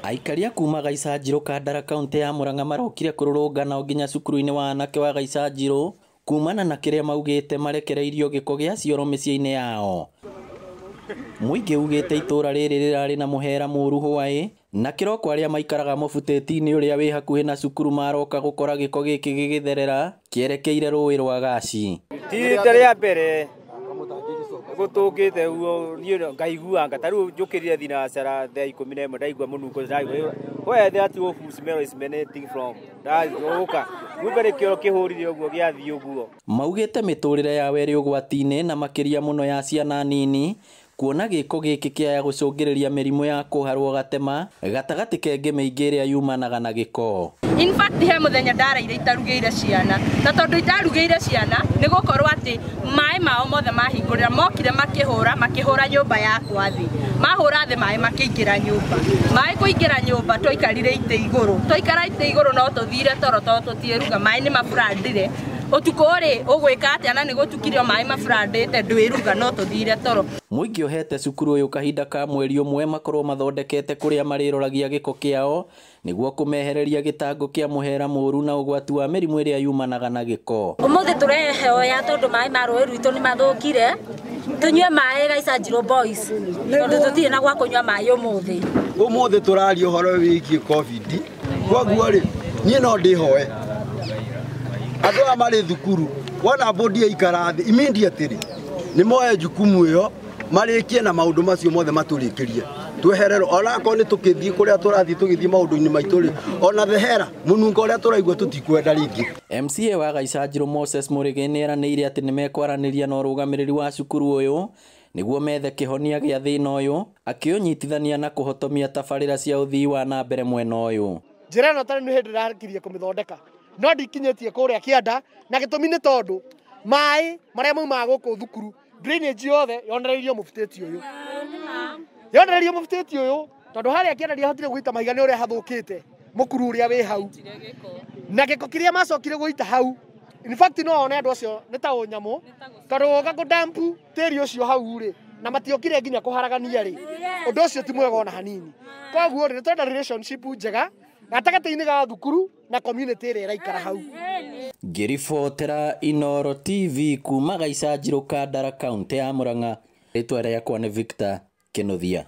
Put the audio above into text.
Aikaria kuma Gaicanjirũ Kandara kaunti ya Murang'a marokire kũrũrũngana o nginya cukuru-inĩ wa anake wa Gaicanjirũ kumana na kĩrĩa maugĩte marekereirio gĩko gĩa cioro mĩciĩ-inĩ yao. Mũingĩ ugĩte itũra rĩrĩ rĩrarĩ na mũhera mũru hwaĩ na kĩroko arĩa maikaraga mũbutĩti-inĩ ũrĩa wĩ hakuhĩ na cukuru maroka gũkora gĩko gĩkĩ gĩgĩtherera kĩerekeire rũĩ rwa Gaci. Ti rita rĩa mbere gũtũngĩte ũguo niĩ ngaiguanga ta rĩu njũkĩrire thinacara thaa 11 ndaigua mũnungo ndaigua where that wolf smell is emanating from ndaũka kumbe nĩ kĩoro kĩhũrire ũguo gĩathiĩ ũguo. Maugĩte mĩtũrĩre yao ĩrĩ ũgwati-inĩ na makĩria mũno ya ciana nini kuona gĩko gĩkĩ kĩaya gũcũngĩrĩria mĩrimũ ya kũharwo gatema gatagatĩ kengĩ mĩingĩ ĩrĩa yumanaga na gĩko. In fact he mũthenya ndaraire itarugĩire ciana na tondũ itarugĩire ciana nĩ gũkorwo atĩ maĩ mao mothe mahingũrĩra mokire makĩhũra nyũmba yakwa thĩ, mahũra thĩ maĩ makĩingĩra nyũmba, maĩ kũingĩra nyũmba twaikarire itĩ igũrũ, twaikara itĩ igũrũ no tũthire toro tondũ tũtiĩruga, maĩ nĩ maburandire ũtukũ rĩ ũgwĩka atĩa na nĩ gũtukire maĩ maburandĩte ndwĩruga no tũthire toro. Mũingĩ ũhete cukuru ũyũ kahinda ka mweri ũmwe makorwo mathondekete kũrĩa marĩroragia gĩko kĩao nĩguo kũmehereria gĩtango kĩa mũhera mũru na ũgwati wa mĩrimũ ĩrĩa yumanaga na gĩko. Ũmũthĩ tũrehoya tondũ maĩ ma rũĩ rwitũ nĩ mathũkire tũnyue maĩ Gaicanjirũ Boys tondũ tũtirĩ na gwa kũnyua maĩ ũmũthĩ. Ũmũthĩ tũraria ũhoro wĩgiĩ COVID koguo rĩ niĩ no ndĩhoe andũ aya marĩ thukuru wona bodi ĩikara thĩ immediately nĩ moe jukumu ĩyo marĩkie na maũndũ macio mothe matũrĩkĩrie twehererwo onakorwo nĩ tũkĩthiĩ kũrĩa tũrathiĩ tũgĩthiĩ maũndũ-inĩ maitũ rĩ ona thehera mũnungo ũrĩa tũraigua tũtikwenda rĩngĩ. MCA wa Gaicanjirũ Moses Mũrĩgĩ nĩeranĩire atĩ nĩmekwaranĩria na ũrũgamĩrĩri wa cukuru ũyũ nĩguo methe kĩhonia gĩa thĩna ũyũ akĩũnyitithania na kũhotomia tabarĩra cia ũthii wa na mbere mwena ũyũ. Njĩra ĩno tarĩ nĩ hĩndĩ ndĩrakirie kũmĩthondeka no ndikinyĩtie kũrĩa kĩanda na gĩtũmi nĩ tondũ maĩ marĩa maumaga gũkũ thukuru drainage yothe yonereirio mũbutĩti ũyũ, yonereirio mũbutĩti ũyũ tondũ harĩa kĩanda ndiahotire gũita mahiga nĩ ũrĩa hathũkĩte mũkuru ũrĩa wĩ hau na gĩko kĩrĩa macokire gũita hau. In fact no one andũ acio nĩ ta ũnyamũ tondũ gũka kũdampu tĩri ũcio hau rĩ na matiokire nginya kũharagania rĩ ũndũ ũcio ti mwega ona hanini. Koguo rĩ nĩ twenda relationship njega gatagatĩ-inĩ ga thukuru na community ĩrĩa ĩraikara hau. Ngĩribotera Inooro TV kuma Gaicanjirũ Kandara kaunti ya Murang'a, rĩtwa rĩakwa nĩ Victor Kĩnuthia.